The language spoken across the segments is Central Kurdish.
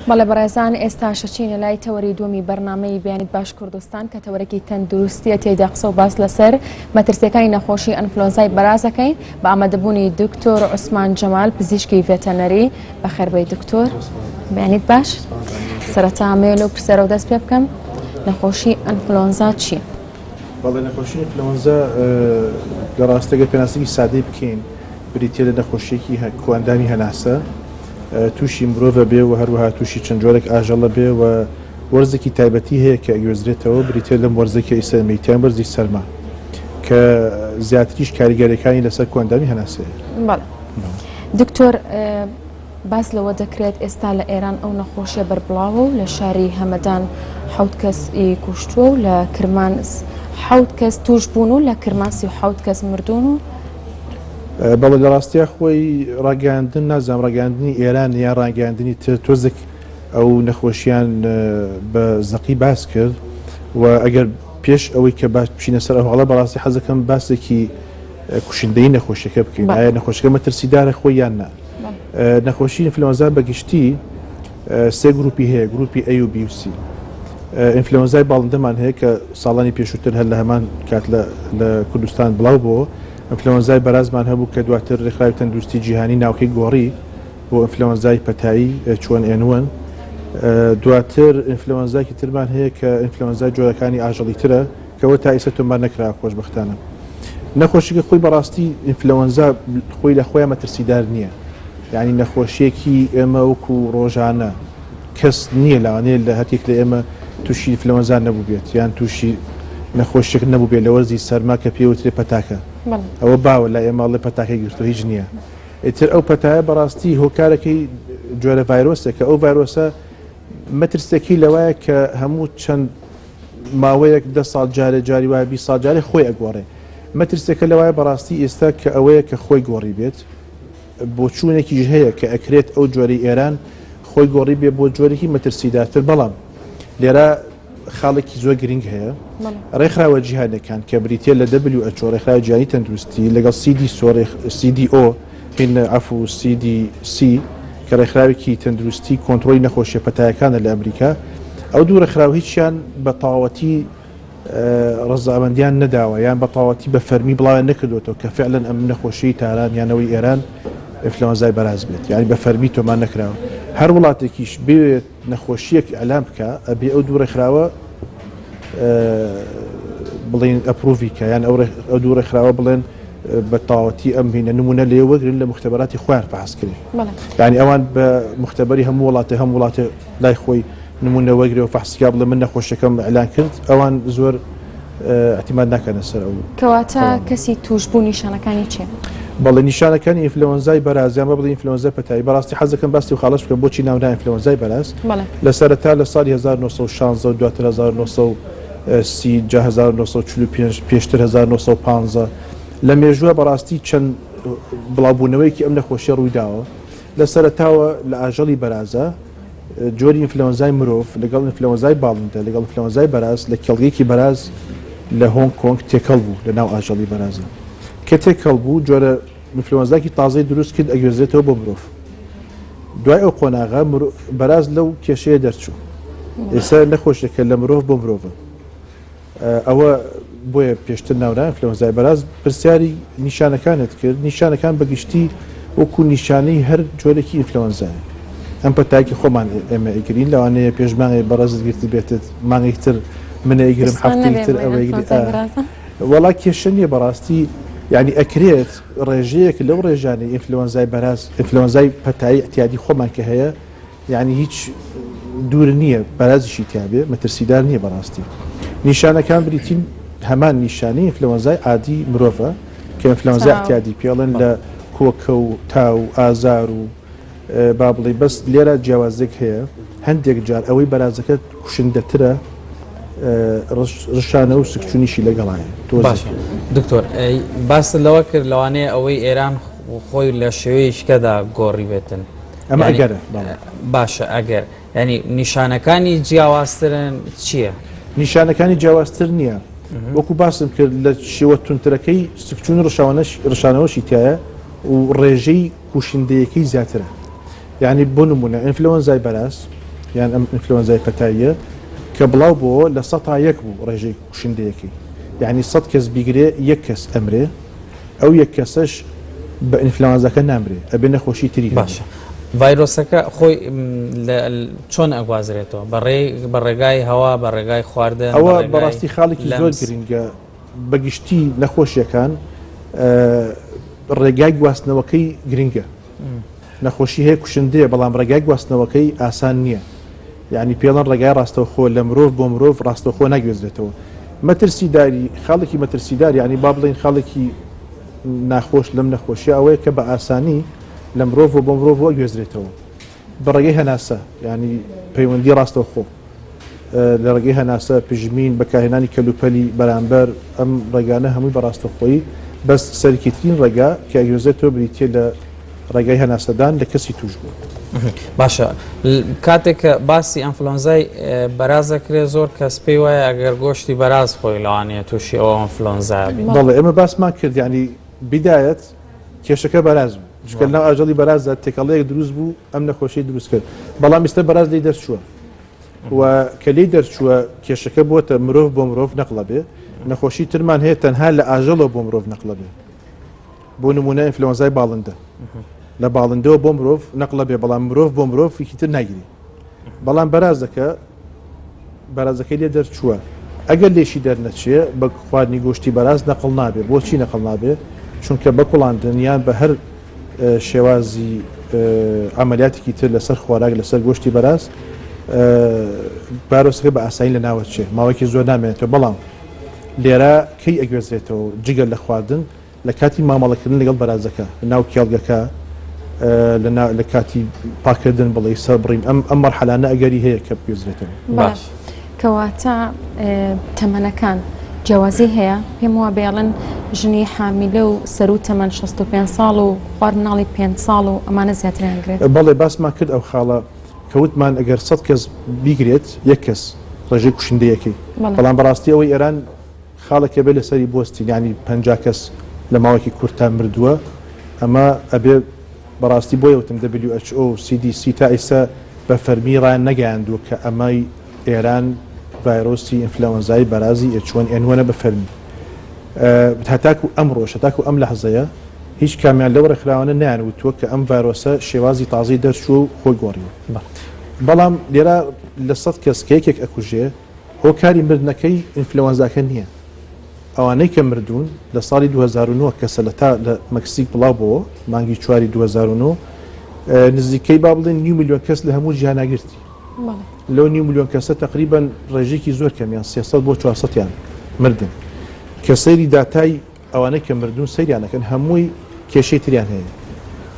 بەڵێ بەڕێزان ئێستا شەچینە لای تەوەری دووەمی بەرنامەی بەیانیت باش کوردستان کە تەوەرەکی تەندروستیە تێیدا قسە و باس لەسەر مەترسیەکانی نەخۆشی ئەنفلۆنزای بەرازەکەین بە ئامادەبوونی دکتۆر عوسمان جەمال پزیشکی ڤێتەنەری بەخێربێی دکتۆر بەیانیت باش سەرەتا مێ لەو پرسیارەوە دەست پێ بکەم نەخۆشی ئەنفلۆنزا چییە؟ بەڵێ نەخۆشی ئینفلۆنزا لە ڕاستە گەر پێناسەیەکی سادەی بکەین بریتیە لە نەخۆشیەکی کۆئەندامی هەناسە تووشی مرۆڤە بێ و هەروەها تووشی چەند جۆرێک ئاژەڵە بێ و وەرزێکی تایبەتی هەیە کە ئەگوێزرێتەوە بریتیە لەم وەرزەی کە ئیستا ئێمەی تیاین وەرزی سەرما کە زیاتریش کاریگەریەکانی لەسەر کۆئەندامی هەناسەیە. بەڵێ دکتۆر باس لەوە دەکرێت ئێستا لە ئێران ئەو نەخۆشیە بەربڵاوە و لە شاری هەمەدان حەوت کەس ی کوشتووە و لە کرمان حەوت کەس توش بوون و لە کرمان 37 کەس مردوون و بەڵێ لە ڕاستیا خۆی ڕاگەیاندن نازانم ڕاگەیاندنی ئێران یان ڕاگەیاندنی تر تۆزێک ئەو نەخۆشیان بە زەقی باس کرد و ئەگەر پێش ئەوەی کە باس بچینە سەر ئەو هەڵە بەڕاستی حەزەکەم باسێکی کوشندەی نەخۆشیەکە بکەین ئایا نەخۆشەکە مەترسیدارە خۆی یان نا نەخۆشی ئینفلۆنزا بە گشتی سێ گروپی هەیە گروپی A و B و C ئینفلۆنزای باڵندەمان هەیە کە ساڵانی پێشووتر هەر لە هەمان کات لە کوردستان بڵاو بۆ ئینفلۆنزای بەرازمان هەبوو کە دواتر ڕێکخراوی تەندروستی جیهانی ناوکەی گۆڕی بۆ ئینفلۆنزای پەتایی H1N1 دواتر ئینفلۆنزاکی ترمان هەیە کە ئینفلۆنزای جۆرەکانی ئاژەڵی ترە کەوە تا ئیسە تۆمار نەکراوە خۆشبەختانە نەخۆشیکە خۆی بەڕاستی ئینفلەوەنزا خۆی لە خۆیان مەترسیدار نییە یعنی نەخۆشیەکی ئێمە وەکو ڕۆژانە کەس نییە لەوانەیە لە هەتێک لە ئێمە تووشی ئینفلەوەنزا نەبوو بێت یان تووشی نەخۆشیێک نەبوو بێت لە وەرزی سەرما کە پێوترێ پەتاکە ئەوە باوە لە ئێمە ئەڵێ پەتاکەی گرتو هیچ نییە ئیتر ئەو پەتایە بەڕاستی هۆکارەکەی جۆرە ڤایرۆسێکە ئەو ڤایرۆسە مەترسیەکەی لەوایە کە هەموو چەند ماوەیەک دە ساڵ جارێ جاری وایە 20 ساڵ جارێ خۆی ئەگۆڕێ مەترسیەکە لەوایە بەڕاستی ئێستا کە ئەوەیە کە خۆی گۆڕی بێت بۆچوونێکیش هەیە کە ئەکرێت ئەو جۆری ئێران خۆی گۆڕی بێ بۆ جۆرێکی مەترسیدارتر بەڵام لێرە خاڵێکی زۆر گرنگ هەیە ڕێکخراوە جیهانەکان کە بریتە لە WHO ڕێکخراوی جیهانی تەندروستی لەگەڵ CDO هین عەفو CDC کە ڕێکخراوێکی تەندروستی کۆنترۆلی نەخۆشیە پەتایەکانە لە ئەمریکا ئەو دوو ڕێکخراو هیچیان بە تەواوەتی ڕەزامەندیان نەداوە یان بە تەواوەتی بە فەرمی بڵاویان نەکردوێتەوە کە فعلەن ئەم نەخۆشیی تاران یانەوەی ئێران ئینفلۆنزای بەراز بێت یانی بە فەرمی تۆمار نەکراوە هەر وڵاتێکیش بێت نەخۆشیەک ئیعلان بکا ئەبێ ئەو دوو ڕێکخراوە بڵێن approve ی کە یان ئەو دوو ڕێکخراوە بڵێن بە تەواوەتی ئەم هینە نمونە لێ وەگرن لە مختبەراتی خۆیان فحص کرێ یعنی ئەوان بە مختبەری هەموو وڵاتێ هەم وڵاتێ لای خۆی نمونە وەگرێ و فحص کا بڵێ من نەخۆشەکەم ئیعلان کرد ئەوان زۆر اعتماد ناکەنە سەر ئەو. کەواتە کەسی تووشبوو نیشانەکانی چیە؟ بەڵێ نیشانەکانی ئینفلەوەنزای بەراز یان بە بڵێ ئینفلەوەنزای پەتایی بەڕاستی حەز دەکەم باسی ئەو خاڵەش بکەم بۆچی ناونرا ئینفلەوەنزای بەراز لە سەرەتا لە ساڵی 1916 و دواتر 1930 جا 1945 پێشتر 1915 لە مێژووە بەڕاستی چەند بڵاوبوونەوەیەکی ئەم نەخۆشیە ڕوویداوە لە سەرەتاوە لە ئاژەڵی بەرازە جۆری ئینفلەوەنزای مرۆڤ لەگەڵ ئینفلەوەنزای باڵندە لەگەڵ ئینفلەوەنزای بەراز لە کێڵگەیەکی بەراز لە هۆنگ کۆنگ تێکەڵ بوو لە ناو ئاژەڵی بەرازە کە تێکەڵ بوو جۆرە ئینفلەوەنزاکی تازەی دروست کرد ئەگوێزرێتەوە بۆ مرۆڤ دوای ئەو قۆناغە بەراز لەو کێشەیە دەرچوو ئێستا نەخۆشێکە لە مرۆڤ بۆ مرۆڤە ئەوە بۆیە پێشتر ناورا ئینفلۆنزای بەراز. پرسیاری نیشانەکانت کرد، نیشانەکان بە گشتی وەکو نیشانەی هەر جۆرێکی ئینفلۆنزایە. ئەم پەتایەکی خۆمان ئێمە ئەیگرین، لەوانەیە پێش مانگێک بەڕێزت گرتبێتت، مانگێک تر من ئەیگرم، هەفتەیەک تر ئەو ئەیگری. وەڵا کێشە نییە بەڕاستی، یانی ئەکرێت ڕێژەیەک لەو ڕێژانەی ئینفلۆنزای بەراز، ئینفلۆنزای پەتایی ئیعتیادی خۆمان کە هەیە، یانی هیچ دوور نییە بەرازیشی تیابێ مەترسیدار نییە بەڕاستی نیشانەکان بریتین هەمان نیشانەی ئینفلەوەنزای عادی مرۆڤە کە ئینفلەوەنزای اعتیادی پێڵێن لە کۆکە و تا و ئازار و با بڵێ بەس لێرە جیاوازێک هەیە هەندێک جار ئەوەی بەرازەکە کوشندەترە ڕشانە و سکچونیشی لەگەڵایە دکتۆر باست لەوە کرد لەوانەیە ئەوەی ئێران خۆی لە شێوەیەکی کەدا گۆڕی بێتن ئەمە ئەگەرە باشە ئەگەر ینی نیشانەکانی جیاوازترن چییە؟ نیشانەکانی جیاوازتر نییە وەکو باسم کرد لە شێوە تونترەکەی سکچون ڕشانەوەشی تایە و ڕێژەی کوشندەیەکەی زیاترە. یعنی بۆ نمونە ئینفلۆنزای بەراز یان ئەم ئینفلۆنزای پەتاییە کە بڵاو بۆ 1% بوو ڕێژەی کوشندەیەکەی یعنی 100 کەس بیگرێ یەک کەس ئەمرێ ئەو یەک کەسەش بە ئینفلۆنزاکە نامرێ ئەبێ نەخۆشی تری باشە ڤایرۆسەکە خۆی چۆن ئەگوازرێتەوە بە ڕێگای هەوا بە ڕێگای خواردن ئەوە بەڕاستی خاڵێکی زۆر گرنگە بەگشتی نەخۆشیەکان ڕێگای گواستنەوەکەی گرنگە نەخۆشی هەیە کوشندەیە بەڵام ڕێگای گواستنەوەکەی ئاسان نییە یعنی پێڵەن ڕێگای ڕاستەوخۆ لە مرۆڤ بۆ مرۆڤ ڕاستەوخۆ ناگوێزرێتەوە مەترسیداری خاڵێکی مەترسیدار یعنی با بڵێین خاڵێکی ناخۆش لەم نەخۆشیە ئەوەیە کە بە ئاسانی لە مرۆڤ بۆ مرۆڤ گوێزرێتەوە بە ڕێگەی هەناسە یعنی پەیوەندی ڕاستەوخۆ لە ڕێگەی هەناسە، پژمین، بەکارهێنانی کەلوپەلی بەرامبەر، ئەم ڕێگانە هەمووی بە ڕاستەوخۆیی، بەس سەرکیترین ڕێگا کە ئەگوێزێتەوە بریتییە لە ڕێگای هەناسەدان لە کەسی تووشبوو. باشە کاتێک کە باسی ئەنفلۆنزای بەراز دەکرێت زۆر کەس پێی وایە ئەگەر گۆشتی بەراز خۆی لەوانەیە تووشی ئەو ئەنفلۆنزا بی. بەڵێ ئێمە باسمان کرد یانی بیدایەت کێشەکە بەراز بوو چونکە لەناو ئاژەڵی بەرازدا تێکەڵەیەک دروست بوو ئەم نەخۆشیی دروست کرد بەڵام ئیستا بەراز لێی دەرچووە و کە لێی دەرچووە کێشەکە بۆتە مرۆڤ بۆ مرۆڤ نەقڵە بێ نەخۆشی ترمان هەیە تەنها لە ئاژەڵەوە بۆ مرۆڤ نەقڵە بێ بۆ نمونە ئینفلۆنزای باڵندە لە باڵندەوە بۆ مرۆڤ نەقڵە بێ بەڵام مرۆڤ بۆ مرۆڤ یەکی تر ناگیری بەڵام بەرازەکە بەرازەکەی لێ دەرچووە ئەگەر لێشی دەرنەچێ بە خواردنی گۆشتی بەراز نەقڵ نابێ بۆچی نەقڵ نابێ چونکە بە کوڵاندن یان بە هەر شێوازی عەمەلیاتێکی تر لەسەر خۆراک لەسەر گۆشتی بەراز ڤایرۆسەکە بە ئاسایی لە ناوەچێ ماوەیەکی زۆر نامێنێتەوە بەڵام لێرە کەی ئەگوێزرێتەوە جگە لە خواردن لە کاتی مامەڵەکردن لەگەڵ بەرازەکە لە ناو کێڵگەکە لە کاتی پاکردن بڵێ سەربڕین ئەم ئەم مەرحەلانە ئەگەری هەیە کە بگوێزرێتەوە. باش کەواتە تەمەنەکان جیاوازی هەیە پێم وا بێڵن ژنی حامیلە و سەرو تەمەن 65 ساڵ و خوار مناڵی 5 ساڵ و ئەمانە زیاتریان گرێت. بەڵێ باسمان کرد ئەو خاڵە کە وتمان ئەگەر 100 کەس بیگرێت یەک کەس ڕێژەی کوشندەیەکەی بەڵام بەڕاستی ئەوەی ئێران خاڵێک ئەبێ لەسەری بوەستین یانی 50 کەس لە ماوەیەکی کورتا مردووە ئەمە ئەبێ بەڕاستی بۆیە وتم WHO و CDC تا ئیستا بە فەرمی ڕایان نەگەیاندووە کە ئەمەی ئێران ڤایرۆسی ئینفلەوەنزای بەرازی H1N1 ە بە فەرمی هەتاکو ئەمڕۆش هەتاکو ئەم لەحزەیە هیچ کامیان لەو ڕێکخراوانە نەیان وتووە کە ئەم ڤایرۆسە شێوازی تازەی دەرچووە و خۆی گۆڕیوە بەڵام لێرە لە سەد کەس کە یەکێک ئەکوژێ هۆکاری مردنەکەی ئینفلەوەنزاکە نییە ئەوانەی کە مردوون لە ساڵی 2009 کە سەرەتا لە مەکسیک بڵاو بۆوە مانگی چواری 2009 نزیکەی با بڵێن نیو ملیۆن کەس لە هەموو جیهانا گرتی لەو نیو ملیۆن کەسە تقریبا ڕێژێکی زۆر کەمیان 300 بۆ 400 یان مردن کە سەیری داتای ئەوانەی کە مردوون سەیریان ئەکەن هەمووی کێشەی تریان هەیە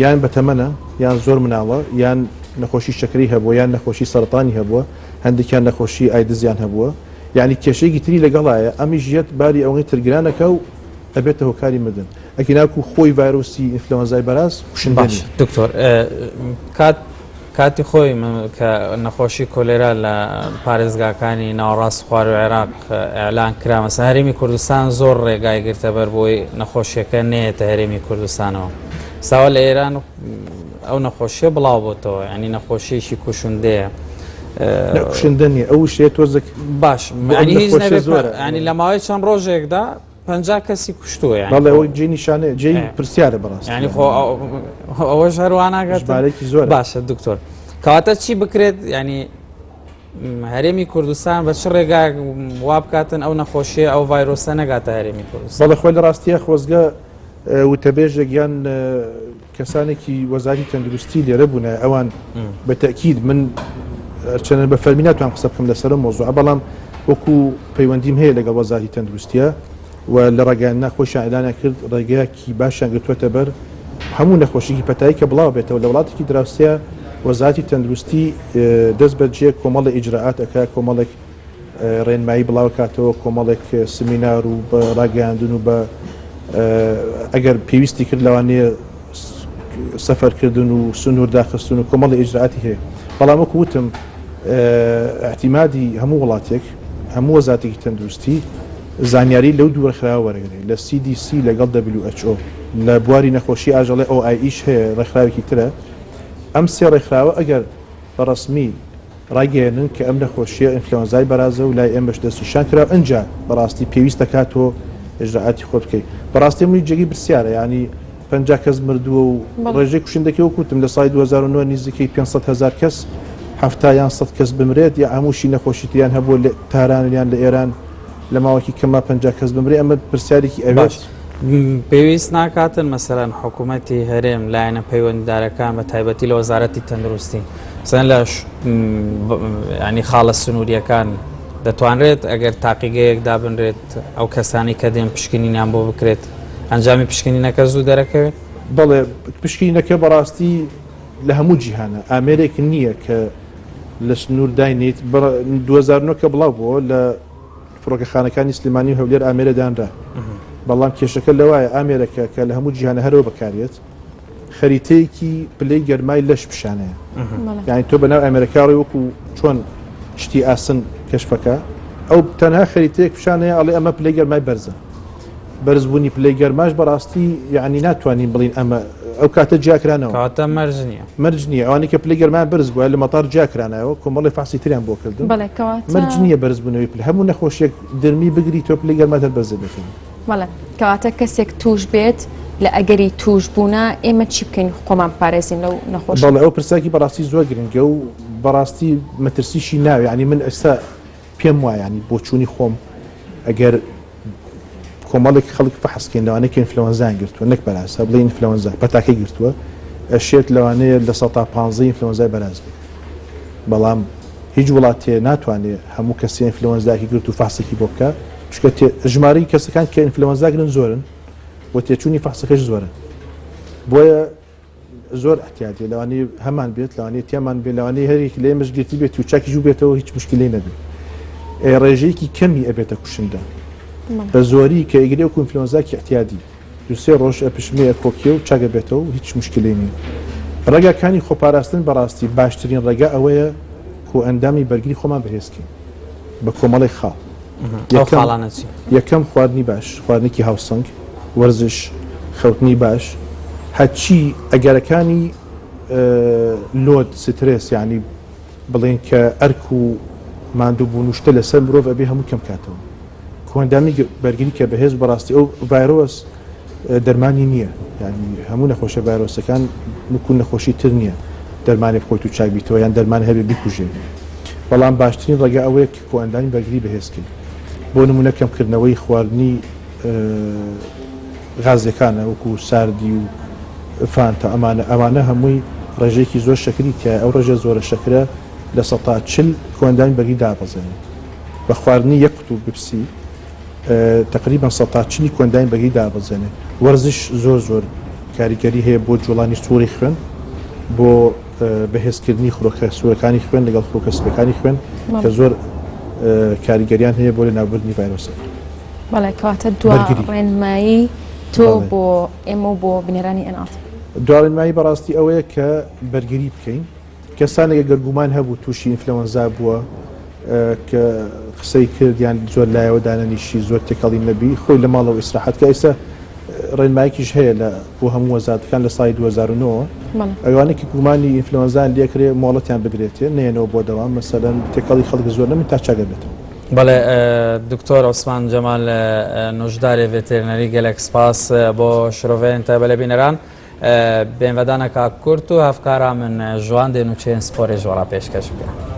یان بەتەمەنە یان زۆر مناڵە یان نەخۆشی شەکرەی هەبووە یان نەخۆشی سەرەتانی هەبووە هەندێکیان نەخۆشی ئایدزیان هەبووە یعنی کێشەیەکی تری لەگەڵایە ئەمیش یەت باری ئەوەی تر گرانەکە و ئەبێتە هۆکاری مردن ئەگیناکو خۆی ڤایرۆسی ئینفلۆنزای بەراز کوشندە باش نییە. دکتۆر کات کاتی خۆی کە نەخۆشی کۆلێرا لە پارێزگاکانی ناوەڕاست خوار و عێراق ئیعلان کرا مەسە هەرێمی کوردستان زۆر ڕێگای گرتە بەر بۆی نەخۆشیەکە نەیەتە هەرێمی کوردستانەوە ساوە لە ئێران ئەو نەخۆشیە بڵاو بۆتەوە ینی نەخۆشیێکی کوشندەیە کوشندە نیە ئەو شێ تۆزێک باش ینی لە ماوەی چەند ڕۆژێکدا 50 کەسی کوشتووە یانی بەڵێ ئەوە جێی نیشانەیە جێی پرسیارە بەڕاستی یانی خۆ ئەوەش هەرواناگات ژمارەیەکی زۆرە باشە دکتۆر کەواتە چی بکرێت ینی هەرێمی کوردستان بە چ ڕێگایەک وا بکاتن ئەو نەخۆشیە ئەو ڤایرۆسە نەگاتە هەرێمی کوردستان بەڵێ خۆی لە ڕاستیە خۆزگە وتەبێژێک یان کەسانێکی وەزاری تەندروستی لێرە بوونە ئەوان بە تەکید من چەنە بە فەرمی ناتوان قسە بکەم لەسەر مۆزوع بەڵام وەکو پەیوەندیم هەیە لەگەڵ وەزاری تەندروستیە و لە ڕاگەیاندنا خۆشیان ئیعلانیان کرد ڕێگەیەکی باشیان گرتووەتە بەر هەموو نەخۆشیکی پەتایی کە بڵاو بێتەوە لە وڵاتێکی دراوسێ وەزارەتی تەندروستی دەست بەجێ کۆمەڵی ئیجرائات ئەکا کۆمەڵێک ڕێنمایی بڵاوکاتەوە کۆمەڵێک سمینار و بە ڕاگەیاندن و بە ئەگەر پێویستی کرد لەوانەیە سەفەرکردن و سنوور داخستن و کۆمەڵی ئیجرائاتی هەیە بەڵام وەکو وتم ئیعتیمادی هەموو وڵاتێک هەموو وەزارەتێکی تەندروستی زانیاری لەو دوو ڕێکخراوە وەرەگرێت لە CDC لەگەڵ WHO لە بواری نەخۆشی ئاژەڵێ OIE هەیە ڕێکخراوێکی ترە. ئەم سێ ڕێکخراوە ئەگەر بە ڕەسمی ڕایگەیەنن کە ئەم نەخۆشییە ئینفلەوەنزای بەرازە و لای ئێمەش دەستنیشان کرا ئنجا بەڕاستی پێویست دەکات تۆ ئیجرائاتی خۆت بکەی. بەڕاستی ئەمنی جێگەی پرسیارە یانی 50 کەس مردووە و ڕێژەی کوشندەکەی وەک وتم لە ساڵی 2009 نزیکەی 500 هەزار کەس 70 یان 100 کەس بمرێت یا هەمووشی نەخۆشی تریان هەبووە لە تاران یان لە ئێران لە ماوەکی کەما 50 کەس بمرێ ئەمە پرسیارێکی ئەوێت. پێویست ناکاتن مەسەلەن حکوومەتی هەرێم لایەنە پەیوەندیدارەکان بە تایبەتی لە وەزارەتی تەندروستی مەسەلەن لە ینی خاڵە سنووریەکان دەتوانرێت ئەگەر تاقیگەیەک دابنرێت ئەو کەسانی کە دێن پشکنینیان بۆ بکرێت ئەنجامی پشکنینەکە زوو دەرەکەوێت؟ بەڵێ پشکنینەکە بەڕاستی لە هەموو جیهانە ئامێرێک نییە کە لە سنوور داینیت 2009 کە بڵاو بووە لە فڕۆکەخانەکانی سلێمانی و هەولێر ئامێرە دانرا، بەڵام کێشەکە لەوایە ئامێرەکە کە لە هەموو جیهانە هەرەوە بەکارێت خەریتەیەکی پلەی گەرمای لەش پیشانەیە یعنی تۆ بەناو ئامێرەکە ڕێ وەکو چۆن شتی ئاسن کەشفەکە ئەو تەنها خەریتەیەک پیشانەیە ئەڵێ ئەمە پلەی گەرمای بەرزە بەرزبوونی پلەی گەرماش بەڕاستی یعنی ناتوانین بڵین ئەمە ئەو کاتە جیاکرانەوە کەواتە مەرج نییە مەرج نییە ئەوانەی کە پلەی گەرمایان بەرز بووە لە مەتار جیاکرانەوە کۆمەڵی فەحسی تریان بۆ کردن بەڵێ کەواتە مەرج نییە بەرزبوونەوەی پلە هەموو نەخۆشیەک درمی بگری تۆ پلەی گەرمات هەر بەرز دەبێتەوە. بەڵێ کەواتە کەسێک توش بێت لە ئەگەری توش بوونا ئێمە چی بکەین خۆمان بپارێزین لەو نەخۆشی؟ بەڵێ ئەو پرسێکی بەڕاستی زۆر گرنگە و بەڕاستی مەترسیشی ناوێ یعنی من ئێستا پێم وایە یانی بۆچوونی خۆم ئەگەر کۆمەڵێک خەڵک فەحس کەین لەوانەیە کە ئینفلەوەنزایان گرتووە نەک بەراز هە بڵێ ئینفلەوەنزا پەتاکەی گرتووە ئەشێت لەوانەیە 15% ئینفلەوەنزای بەراز بێت بەڵام هیچ وڵاتێ ناتوانێت هەموو کەسی ئینفلەوەنزاکی گرت و فەحسێکی بۆ بکە چونکە ژمارەی کەسەکان کە ئینفلەوەنزا گرن زۆرن و تێچوونی فەحسەکەش زۆرە بۆیە زۆر ئیحتیاتیە لەوانەیە هەمان بێت لەوانەیە تیامان بێت لەوانەیە هەرێک لە ئێمەش گرتی بێت و چاکیش بێتەوە هیچ مشکلەی نەبێت ڕێژەیەکی کەمی ئەبێتە کوشندە بە زۆری کە ئیگرێ وەکو ئینفلۆنزاکی اعتیادی دو سێ ڕۆژ ئەپشمێ ئەکۆکیە و چاکە بێتەوە و هیچ مشکلەی نییە ڕێگاکانی خۆپاراستن بەڕاستی باشترین ڕێگا ئەوەیە کۆئەندامی بەرگری خۆمان بەهێزکەین بە کۆمەڵێک خاڵ یەکەم خواردنی باش، خواردنێکی هاوسەنگ، وەرزش، خەوتنی باش، هەرچی ئەگەرەکانی load سترێس یانی بڵێن کە ئەرک و ماندووبوون و شتە لەسەر مرۆڤ ئەبێ هەموو کەم کاتەوە. کۆئەندامی بەرگری کە بەهێز بەڕاستی ئەو ڤایرۆس دەرمانی نییە یانی هەموو نەخۆشە ڤایرۆسەکان وەکو نەخۆشی تر نییە دەرمانی بخۆیت و چاک بیتەوە یان دەرمان هەبێ بیکوژێ بەڵام باشترین ڕێگا ئەوەیە کە کۆئەندامی بەرگری بەهێزکەی بۆ نمونە کەمکردنەوەی خواردنی غازیەکانە وەکو ساردی و فانتا ئەمانە ئەوانە هەمووی ڕێژەیەکی زۆر شەکری تایە ئەو ڕێژە زۆرە شەکرە 40% کۆئەندامی بەرگری دابەزێنێت بە خواردنی یەک قوتوو بپسی تەقریبەن سەتا چلی کۆئەندامی بەرگری دابەزێنێ. وەرزش زۆر زۆر کاریگەری هەیە بۆ جوڵانی سوڕی خوێن، بۆ بەهێزکردنی خرۆکە سوورەکانی خوێن لەگەڵ خرۆکە سپیەکانی خوێن کە زۆر کاریگەریان هەیە بۆ لەناوبردنی ڤایرۆسەکە. بەڵێ کەواتە دوا ڕێنمایی تۆ بۆ ئێمە و بۆ بینەرانی ئێن ئاڕ تی. دوا ڕێنمایی بەڕاستی ئەوەیە کە بەرگری بکەین. کەسانێک گەر گومان هەبوو تووشی ئینفلەوەنزا بووە کە قسەی کرد یان زۆر لایەوە دانەنیشی زۆر تێکەڵی نەبی خۆی لە ماڵەوە ئیسراحەت کە ئێستا ڕێنمایەکیش هەیە لە بۆ هەموو وەزارەتەکان لە ساڵی 2009 ئەوانەی کە گومانی ئینفلەوەنزایان لێکرێ مۆڵەتیان بدرێتێ نەیەنەوە بۆ دەوام مەسەلەن تێکەڵی خەڵک زۆر نەبن تا چاک ئەبێتەوە. بەڵێ دکتۆر عوسمان جەمال نوژدارێ ڤێتێرنەری گەلەک سپاس بۆ شرۆڤەیەن تایبە لە بینەران. بێنڤدانەکا کورت و هەڤکارا من ژوان دێ نوچەیەن سپۆرێ ژۆڕا پێشکەش بکە.